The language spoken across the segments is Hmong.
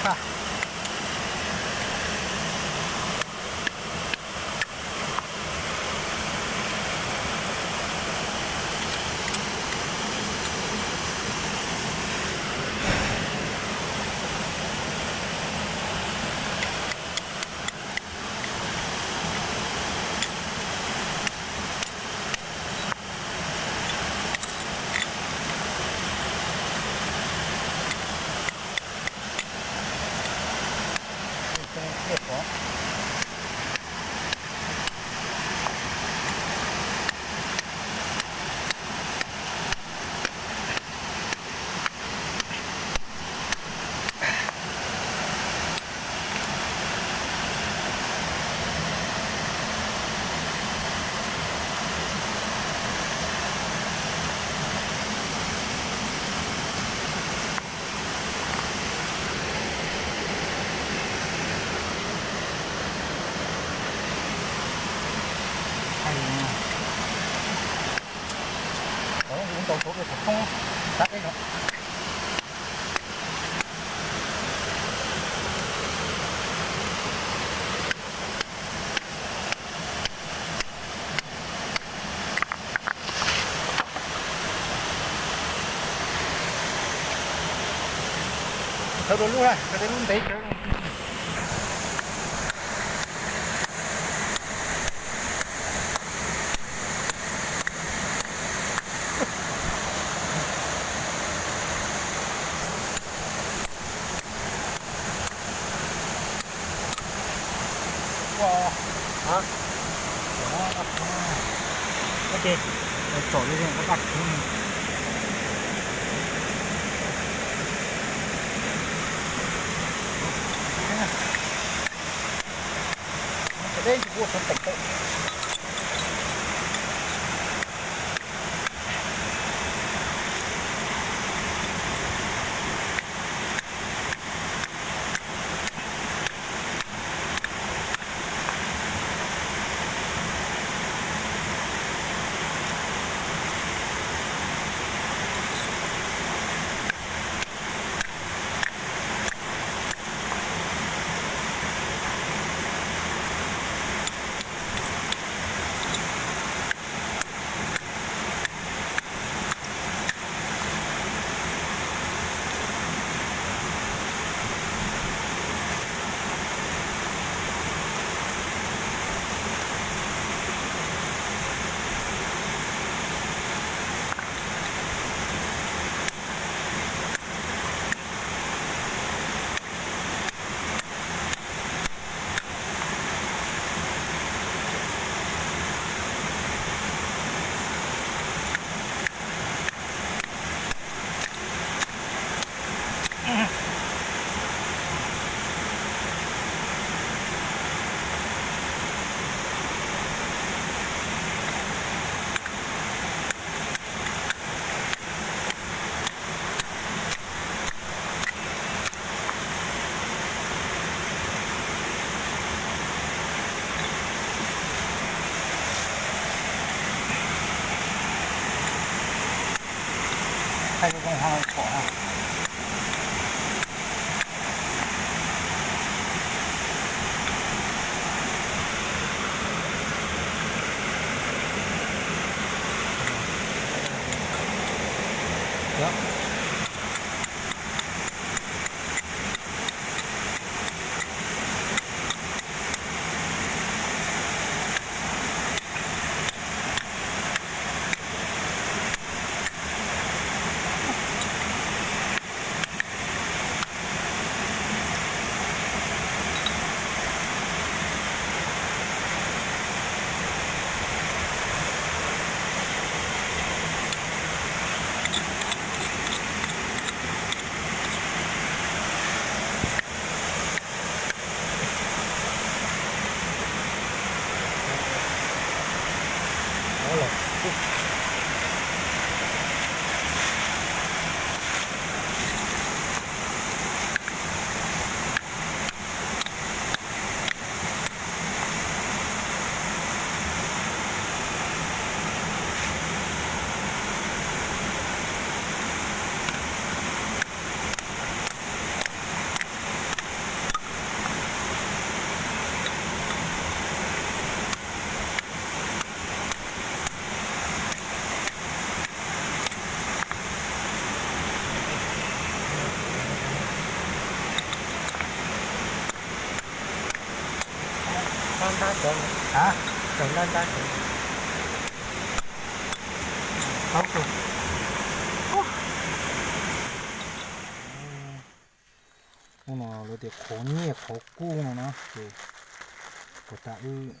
Thawb dua lub na, thawb tej lub ntev kawg. Hab, tau lab ntab, tau. Hnub no lawv tias qhov nyiaj qhov kub no na ces puas tas wb,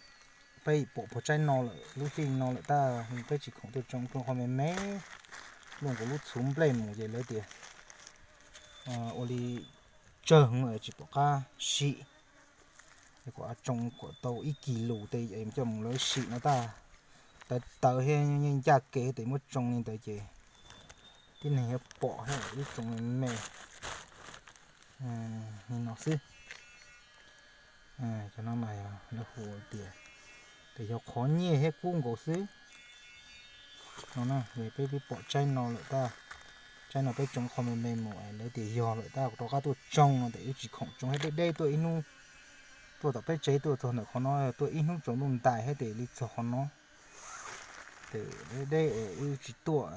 peb pom puag tsaib no lawm, lub hli no lawm tab peb tsis khoom tuaj tsoo, tsoo qhov me me, luaj nkaus lub txhuv nplej mus ces lawv tias ua li tsawg tsis pom qab sim. Es kuv tsoo kuam tau ib kis lus tes es coj mus lawv sim no tab, tawv tawv thiab yeej ncaj kev tes muab tsoo li ntawd ces tib neeg yuav pom thiab wb tsoo me me li no xwb. Cov no mas lawv hu tias, tias yog qhov nyiaj thiab kub nkaus xwb no na. Peb pib pom tsaib no lawm tab, tsaib no peb tsoo qhov me me mus lawv tias yog lawm tab rov qab tuaj tsoo no tes wb tsis khoom tsoo thiab, deb deb tuaj ib hnub, tuaj tom peb tsev tuaj txog ntawm qhov no tuaj ib hnub tsaus ntuj ntais thiab tes li txog qhov no. Tes deb deb es wb tsis tuaj,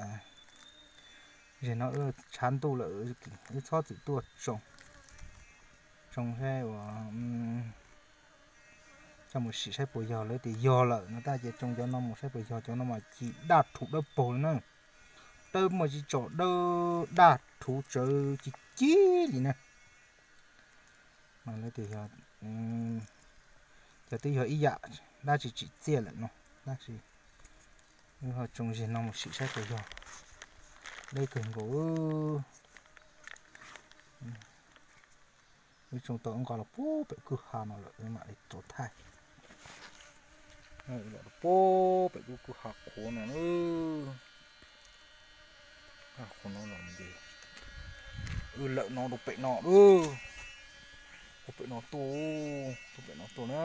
zeg no wb tshav ntuj lawm wb txhob txwm tuaj tsoo, tsoo saib ua, coj mus sim saib puas yog, lawv tias yog lawm no tab ces tsoo cov no mus saib puas yog. Cov no mas ci daj rhuv dawb paug li na, dawb muaj tsis tso dawb, daj rhuv tsawv ci cig li na. Mas lawv tias yog, cov twb yog ib yam dab tsi tsim txiaj lawm no, tab sis wb ho tsoo zeg no mus sim saib puas yog. Deb kawg nkaus. Wb tsoo tau nqa los puag pem kwj ha no lawm wb mam li rov thaij. Los puag pem kwj ha qhuav no, qhuav no los ces wb lawm no rau pem no, puag pem no tuaj, tuaj pem no tuaj na,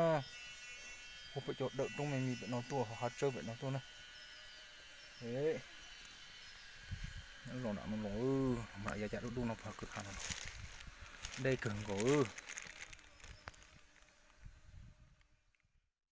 puag pem cov dawm roob me me pem no tuaj, hav tsawb pem no tuaj na. Los nram no los, mam ya cas dub dub no puag kwj ha no, deb kawg nkaus.